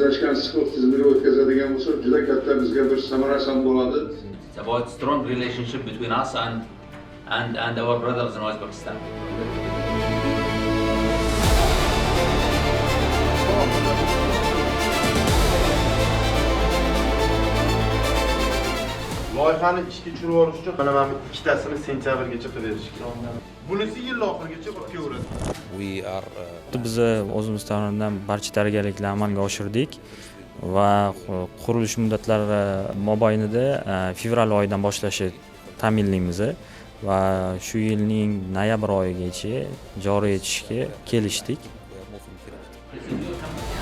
Markazlashgan issiqlik tizimiga o'tkazadigan bo'lsak, juda katta bizga bir samarasi ham bo'ladi. It's about strong relationship between us and our brothers in Uzbekistan. Loyihani ishga tushirib yuborish uchun mana bu ikkitasini sentyabrgacha qilib berish kerak. Bunisi yil oxirigacha kelaveradi. We are Biz o'zimiz tomonidan barcha tayyorgarliklarni amalga oshirdik va qurilish muddatlari mobaynida fevral oyidan boshlashi ta'minlaymiz va shu yilning noyabr oyigacha joriy etishga kelishdik. It's a new company.